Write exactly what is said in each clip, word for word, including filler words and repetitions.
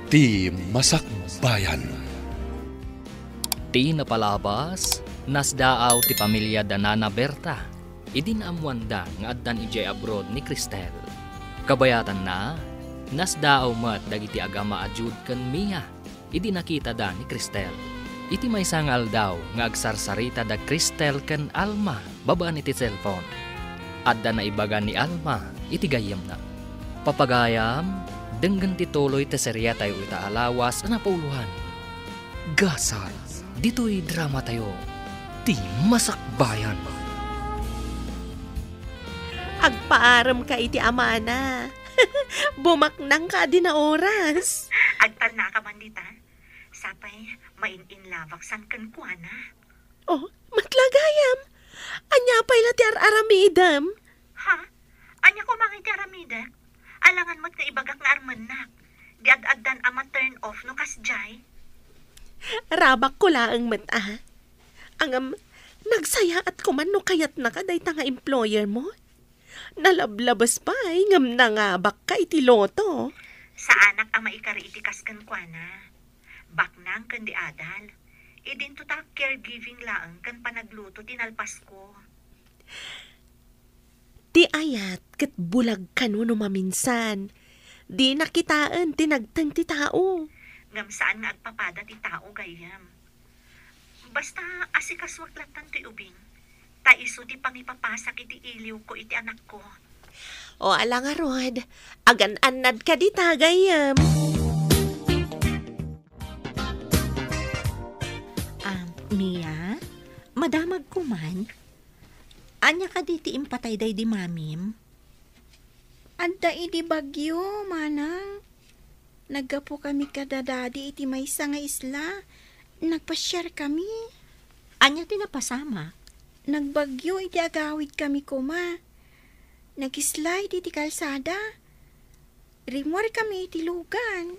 Ti Masakbayan. Ti napalabas, nasdaaw ti pamilia da Nana Berta. Idi naammoanda nga addan idiay abroad ni Cristel. Kabayatanna, nasdaaw met dagiti agama a Jude ken Mia idi nakitada ni Cristel. Iti maysa nga aldaw nga agsarsarita da Cristel ken Alma babaen iti cellphone, adda naibaga ni Alma iti gayyemna. Papagayam, denggen ti tuloy ti seriatayo ita a lawas a napauluan. Gasat, ditoy dramatayo, Ti Masakbayan. Agpaarem ka iti amana. Bumaknang ka adi na oras. Agtalna ka man dita. Sapay, main-inlabak san kenkuana. Oh, matlagayam. Ania pay la ti ar-aramidem? Ha? Ania koma nga iti aramidek? Alangan met nga ibagak nga armennak. Di ad-addan a ma-turn off no kasdiay. Rabak ko laeng met, ah. Ngem, nagsayaat ko man no kayatnaka dayta nga employer mo. Nalablabas pay ngem nangabakka iti loto. Saanak a maikari iti kas kenkuana. Baknang ken di adal. Idinto ta caregiving laeng ken panagluto ti nalpasko. Ti ayat ket bulag kano no maminsan. Dina kitaen ti nagteng ti tao. Ngem saan nga agpapada ti tao, gayyem. Basta asikasuak lattan toy ubing, ta isu ti pangipapasak iti iliwko iti anakko. O, ala ngarud, agan-annad ka dita, gayyem. Ah, Mia, madamagko man. Ania kadi ti impatay daydi mamim? Adda idi bagyo, manang. Naggapu kami kada dadi iti maysa nga isla. Nagpasiar kami. Ania ti napasamak? Nagbagyo iti agawid kami koma. Nag-slide iti kalsada. Rimmuar kami iti lugan.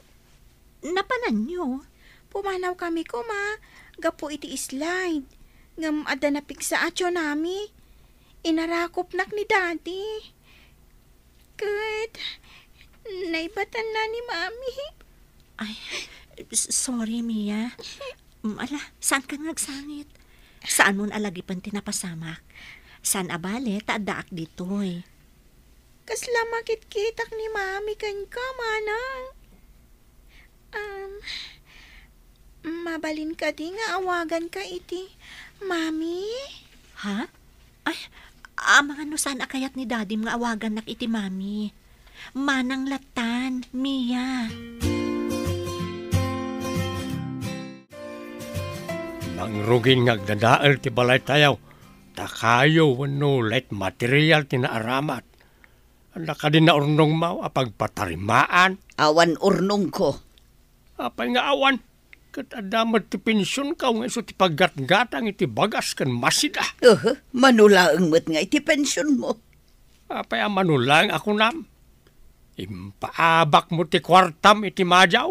Napananyo? Pumanaw kami koma gapu iti slide. Ngem adda napigsa a tsunami. Inarakopnak ni Daddy. Ket naibatanna ni Mami. Ay, s-, sorry, Mia. Mm, ala, saan ka nga agsangit? Saan mon alagipen ti napasamak? Saan a bale ta addaak ditoy. Kasla makitkitak ni Mami kenka, manang. Um, mabalin kadi nga awaganka iti Mami? Ha? Ay, amangan no saan a kayat ni Dadim nga awagannak iti Mami. Manang lattan, Mia. Nangrugin nga agdadael ti balaytayo, ta kayo wenno light material ti naaramat. Adda kadi naurnongmo a pagpatarimaan? Awan urnongko. Apay nga awan? Ket adda met ti pensionko nga isu ti paggatgatang iti bagas ken masida. Uhu, mano laeng met nga iti pensionmo. Apay a mano laeng a kunam? Impaabakmo ti kuartam iti majaw.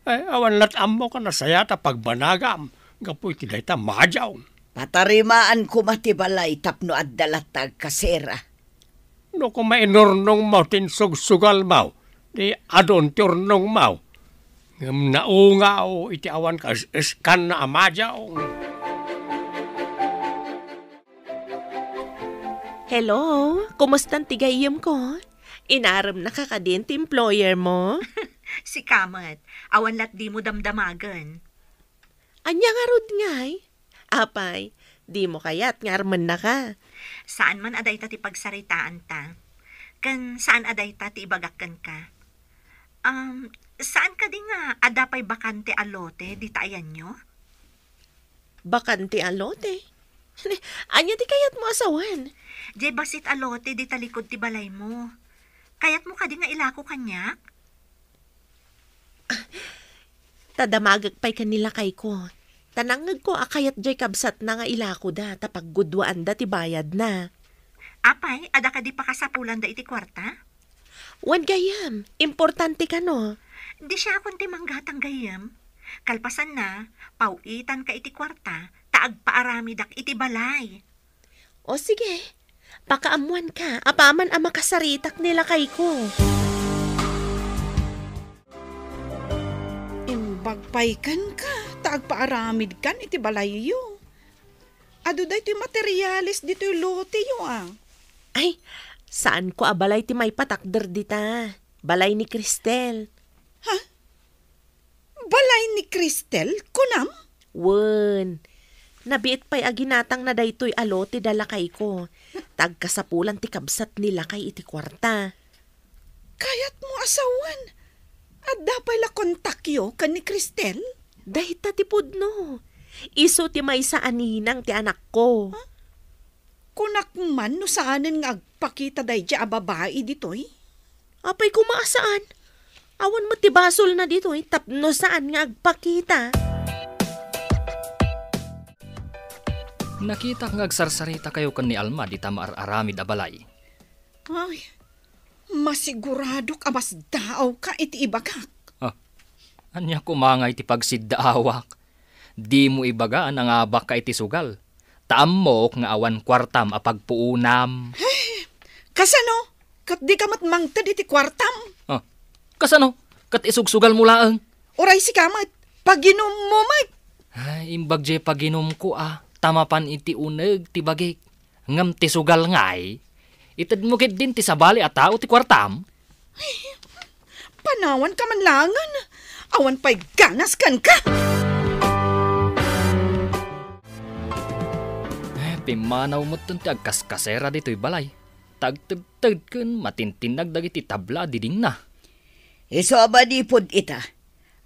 Ay, awan lat' ammok a nasayaat a pagbanagam gapu iti dayta majaw. Patarimaan koma ti balay tapno adda latta agkasera. No koma inurnongmo ti insugsugalmo, di adun ti urnongmo. Ngem naungaw iti awan kaes-eskanna a majaw. Hello, kumustan ti gayyemko? Inaremnaka kadin ti employer mo? Sika met, awan lat' dimo damdamagen. Ania ngarud ngay? Apay, dimo kayat nga armennaka? Saan man a dayta ti pagsaritaanta. Ken saan a dayta ti ibagak kenka. Um, saan kadi nga adda pay bakante a lote dita ayanyo? Bakante a lote? Ania ti kayatmo a sawen? Diay bassit a lote dita likud ti balaymo. Kayatmo kadi nga ilako kaniak? Ta damagek pay ken ni lakayko. Ta nangngegko a kayat diay kabsatna nga ilakoda ta pagguduaanda ti bayadna. Apay, adda kadi pakasapulanda iti kuarta? Wen gayyem, importante kano. Di siakon ti manggatang gayyem. Kalpasanna, paw-itanka iti kuarta ta agpaaramidak iti balay. O sige, pakaammoanka apaman a makasaritak ni lakayko. Pagpaykan ka, ta agpaaramidkan iti balayyo. Adu daytoy materiales ditoy loteyo, a. Ay, saanko a balay ti maipatakder dita. Balay ni Cristel. Ha? Balay ni Cristel, kunam? Wen, nabiit pay a ginatangna daytoy a lote da lakayko. Ta agkasapulan ti kabsat ni lakay iti kuarta. Kayatmo a sawen, adda pay la kontakyo ken ni Cristel? Dayta ti pudno. Isu ti maysa a ninang ti anakko. Ha? Kunak man no saanen nga agpakita daydiay a babai ditoy? Apay koma a saan? Awan met ti basolna ditoy tapno saan nga agpakita. Nakitak nga agsarsaritakayo ken ni Alma dita maar-aramid a balay. Ay, masiguradok a masdaawka iti ibagak. Ah, ania koma ngay ti pagsiddaawak? Dimo ibaga a nangabakka iti sugal, ta ammok nga awan kuartam a pagpuonam. Kasano? Ket dika met mangted iti kuartam? Ah, kasano? Ket isugsugalmo laeng? Uray sika met, paginummo met. Ay, imbag diay paginumko a, ta mapan iti uneg ti bagik. Ngem ti sugal ngay, itedmo ketdin ti sabali a tao ti kuartam? Panawanka man laengen. Awan pay ganas kenka. Eh, pimmanaw metten ti agkaskasera ditoy balay. Ta agtedted ken matintinnag dagiti tabla a didingna. Isu a manipud ita,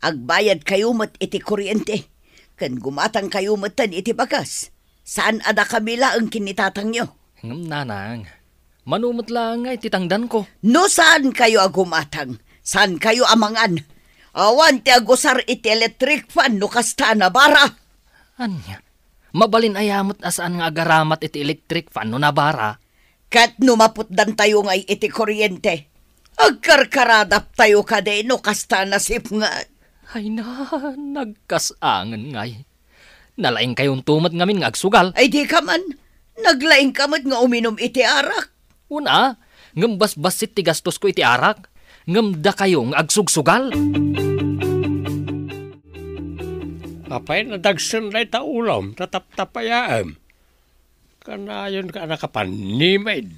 agbayadkayo met iti kuryente, ken gumatangkayo metten iti bagas. Saan a dakami laeng ken ni tatangyo. Ngem, nanang, mano met laeng nga iti tangdanko? No saankayo a gumatang, saankayo a mangan. Awan ti agusar iti electric fan no kasta a nabara. Ania? Mabalin aya met a saan nga agaramat iti electric fan no nabara? Ket no maputdantayo ngay iti kuryente, agkarkaradaptayo kadi no kasta a nasipnget. Ay na, nagkasangen ngay. Nalaingkayonto met ngamin nga agsugal. Ay, dika man. Naglaingka met nga uminum iti arak. Wen a, ngem basbassit ti gastosko iti arak, ngem dakayo nga agsugsugal. Apay, nadagsen dayta ulom, ta taptapayaem. Kanayonka a nakapannimed.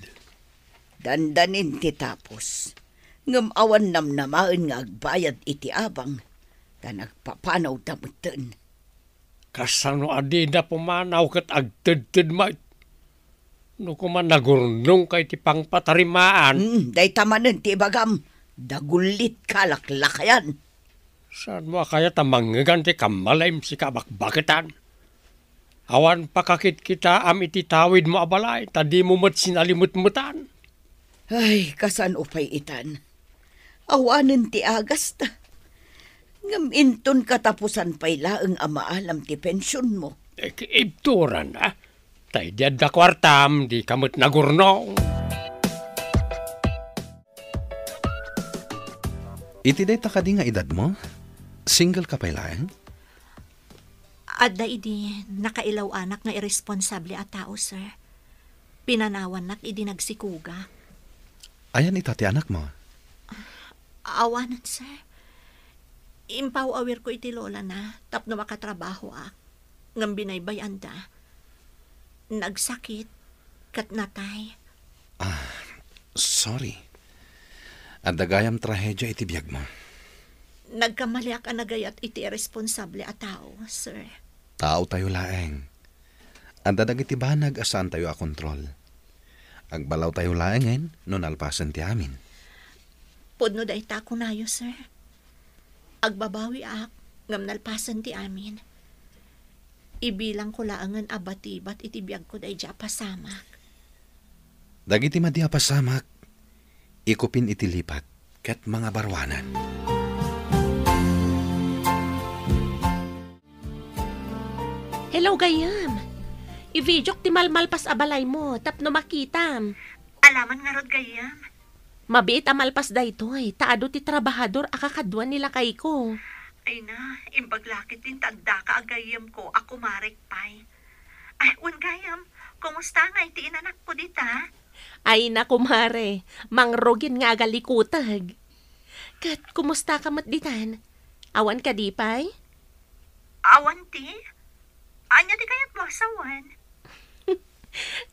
Dandanin ti tapos, ngem awan namnamaen nga agbayad iti abang, ta nagpapanawda metten. Kasano a dida pumanaw ket agtedted met? No koma nagurnongka iti pangpatarimaan. Mm, dayta manen ti ibagam, dagullitka laklakayan. Saanmo a kayat a mangngegan ti kammalem, sika a bakbaketan? Awan pakakitkitaam iti tawidmo a balay, ta dimo met sinalimetmetan. Ay, kasano pay itan? Awanen ti agasta. Ngem inton katapusan pay laeng a maalam ti pensionmo. Eh, ibturan, a? Ta idi adda kuartam, dika met nagurnong. Iti dayta kadi nga edadmo, single ka pay laeng? Adda idi nakailaw-anak nga irresponsable a tao, sir. Pinanawannak idi nagsikuga. Ayan ita ti anakmo? Awanen, sir. Impaw-awirko iti lolana tapno makatrabahoak. Ngem binaybay-anda. Nagsakit ket natay. Ah, sorry. Adda gayam trahedia iti biagmo. Nagkamaliak a nagayat iti irresponsable a tao, sir. Taotayo laeng. Adda dagiti banag a saantayo a kontrol. Agbalawtayo laengen no nalpasen ti amin. Pudno dayta a kunayo, sir. Agbabawiak ngem nalpasen ti amin. Ibilangko laengen a batibat iti biagko daydi a pasamak. Dagiti madi a pasamak, ikupin iti lipat ket mangabaruanan. Hello, gayyem. I-videok ti malmalpas a balaymo tapno makitam. Alaman ngarud, gayyem. Mabiit a malpas daytoy, ta adu ti trabahador a kakaduan ni lakayko. Ay na, imbag la ketdin ta addaka a gayyemko a kumarek pay. Ay, wen gayyem, kumusta ngay ti inanakko dita? Ay na, kumare, mangrugin nga agalikuteg. Ket kumusta ka met ditan? Awan kadi pay? Awan ti? Ania ti kayatmo a sawen?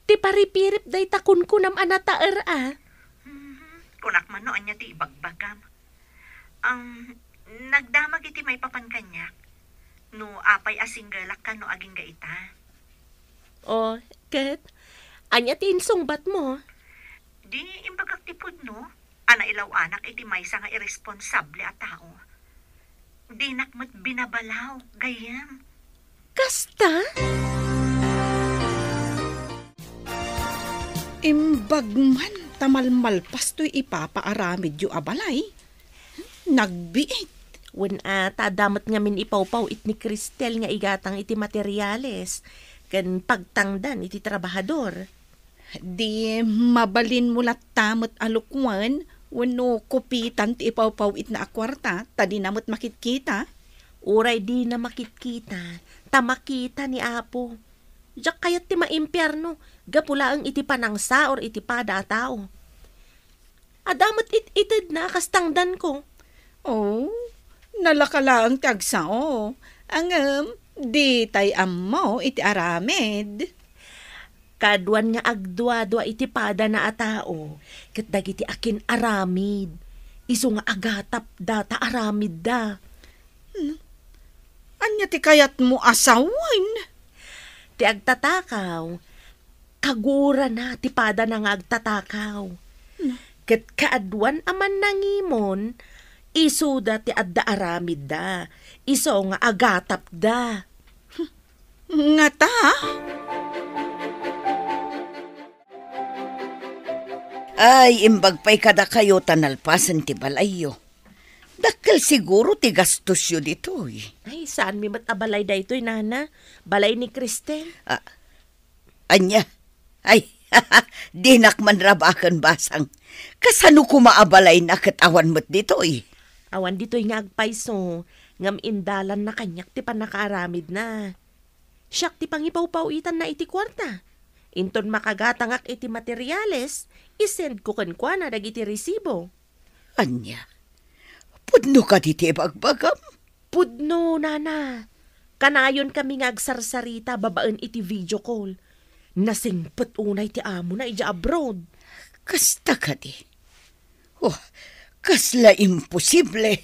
Ti paripirip dayta kunkunam a nataer a. Mhm. Kunak man no ania ti ibagbagam. Ang nagdamag iti maipapan kaniak. No apay a singgelak kano agingga ita. O, ket? Ania ti insungbatmo? Di imbagak ti pudno a nailaw-anak iti maysa nga irresponsable a tao. Dinak met binabalaw, gayyem. Kasta? Imbag man ta malmalpas toy ipapaaramidyo a balay. Nagbiit. Wen a, ta adda met ngamin ipawpaw-it ni Cristel nga igatang iti materiales ken pagtangdan iti trabahador. Di mabalinmo latta met a lukwan wenno kupitan ti ipawpaw-itna a kuarta, ta dina met makitkita? Uray dina makitkita, ta makita ni Apo. Diak kayat ti maimpierno, gapu laeng iti panangsaor iti pada a tao. Adda met it-itedna a kas tangdanko. Oh, nalaka laeng ti agsao. Ngem, ditay ammo iti aramid. Kaduan nga agduadua iti padana a tao, ket dagiti akin-aramid, isu nga agatapda ta aramidda. Hmm. Ania ti kayatmo a sawen? Ti agtatakaw, kagurana ti padana nga agtatakaw. Hmm. Ket kaaduan a mannangimon, isuda ti adda aramidda, isu nga agatapda. Ngata? Ay, imbag pay kadakayo ta nalpasen ti balayyo. Dakkel siguro ti gastosyo ditoy. Ay, saanmi met a balay daytoy, Nana. Balay ni Cristel. Ah, ania? Ay, dinak man rabaken basang. Kasano koma a balayna ket awan met ditoy? Awan ditoy nga agpayso, ngem indalanna kaniak ti pannakaaramidna. Siak ti pangipawpaw-itanna iti kuarta. Inton makagatangak iti materiales, isendko kenkuana dagiti resibo. Ania? Pudno kadi ti ibagbagam? Pudno, Nana. Kanayonkami nga agsarsarita babaen iti video call. Nasingpet unay ti amona idiay abroad. Kasta kadi? Oh, kasla imposible.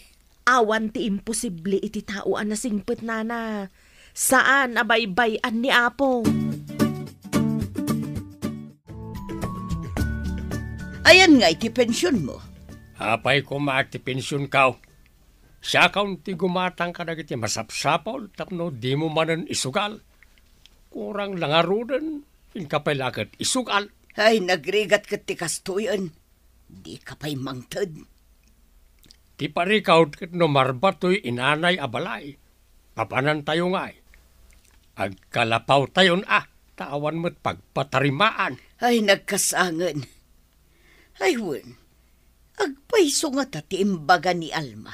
Awan ti imposible iti tao a nasingpet, Nana. Saan a baybay-an ni Apo. Ayan nga iti pensionmo? Apay koma ti pensionkaw? Siakon ti gumatang kadagiti masapsapul tapno dimo manen isugal. Kurang la ngaruden, inka pay la ket isugal. Ay, nagrigat ket ti kastoyen. Dika pay mangted. Ti parikaw ket no marbatoy inanay a balay, papanantayo ngay. Agkalapawtayon a, ta awan met pagpatarimaan. Ay, nagkasangen. Ay, wen, agpayso ngata ti imbaga ni Alma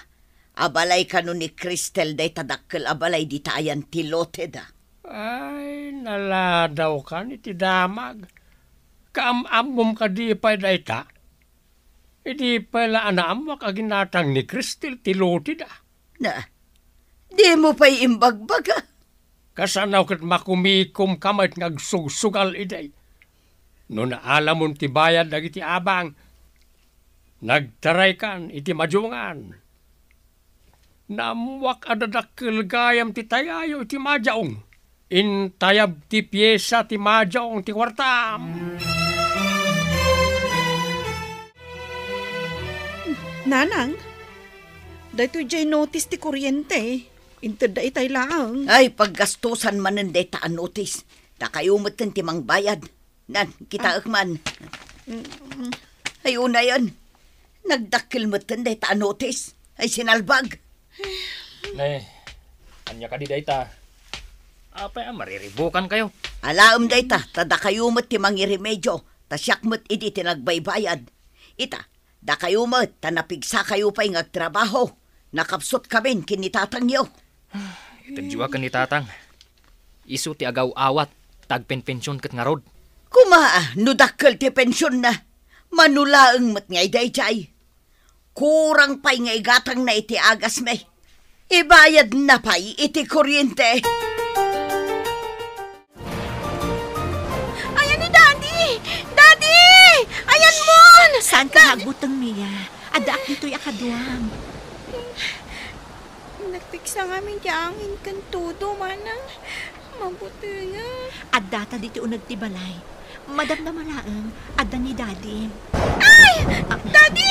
a balay kano ni Cristel dayta dakkel a balay dita ayan ti loteda. Ay, naladawkan iti damag. Kaam-ammom kadi pay dayta? Idi pay la a naammoak a ginatang ni Cristel ti loteda. Na, dimo pay imbagbaga? Kasano ket makumikomka met nga agsugsugal idi? No naalamon ti bayad dagiti abang, nagtaraykan iti majongan. Naammoak a dadakkel gayam ti tayayo iti majaong. Intayab ti piesa ti majaong ti kuartam. Nanang, daytoy diay notice ti kuryente. Intedda itay laeng. Ay, paggastusan manen dayta a notice. Dakayo metten ti mangbayad. Nan, kitaek man. Mm. Ay, unayen. Nagdakkel metten dayta a notice. Ay, sinalbag. Ne, ania kadi dayta? Apay a mariribukankayo? Alaem dayta, ta dakayo met ti mangiremedio, ta siak met idi ti nagbaybayad. Ita, dakayo met, ta napigsakayo pay nga agtrabaho. Nakapsutkamin ken ni tatangyo. Itedyo a ken ni tatang. Isu ti agaw-awat ta agpenpension ket ngarud. Koma, no dakkel ti pensionna, mano laeng met nga idaydiay. Kurang pay nga igatangna iti agasmi. Ibayadna pay iti kuryente. Ayan ni Daddy! Daddy! Ayan mon! Saan ka nga agbuteng, Mia? Addaak ditoy a kaduam. Nagpigsa ngamin ti angin ken todo, manang. Mabutenga. Addata ditoy uneg ti balay. Madamdama laeng, adda ni Daddy. Ay! Ah. Daddy!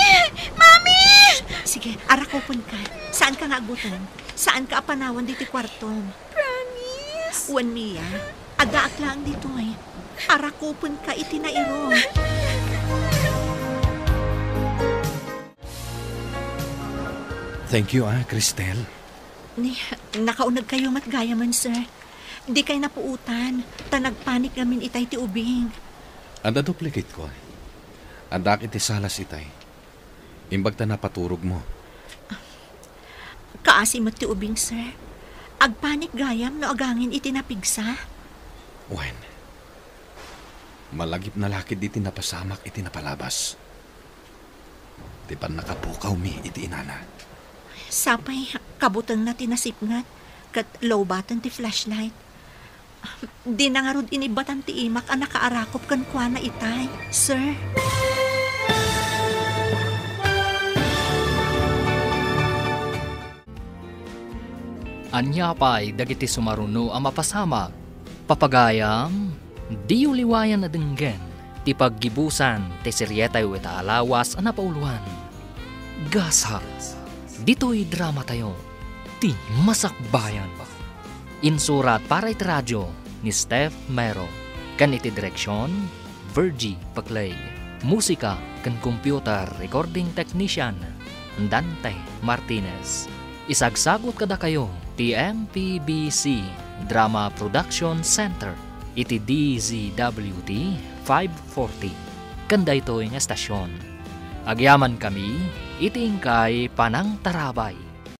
Mami! Sige, arakupenka. Saan ka nga agbuteng? Saan ka a panawan ditoy kuartom? Promise? Wen, Mia, addaak laeng ditoy. Arakupenka iti nairo. Thank you, ah, Cristel. Ni, nakaunegkayo met gayamen, sir. Dikay napuotan, ta nagpanik ngamin itay ti ubing. Adda duplicate ko. Addaak iti salas itay. Imbag ta napaturogmo. Kaasi met ti ubing, sir. Agpanik gayam no agangin iti napigsa. Wen, malagipna la ketdi ti napasamak iti napalabas. Ti pannakapukawmi iti inana. Sapay, kabutengna ti nasipnget, ket lowbaten ti flashlight. Dina ngarud inibbatan ti imak a nakaarakop kenkuana itay, sir. Ania pay dagiti sumaruno a mapasamak? Papagayam, diyo liwayan a denggen ti paggibusan ti serietayo ita a lawas a napauluan. Gasat, ditoy dramatayo, ti Masakbayan. Insurat para iti radio ni Steph Mero, ken iti direksion, Virgie Paclay. Musika ken computer recording technician, Dante Martinez. Isagsagut kadakayo ti M P B C Drama Production Center iti D Z W T five forty. Ken daytoy nga estasion, agyamankami iti inkay panangtarabay.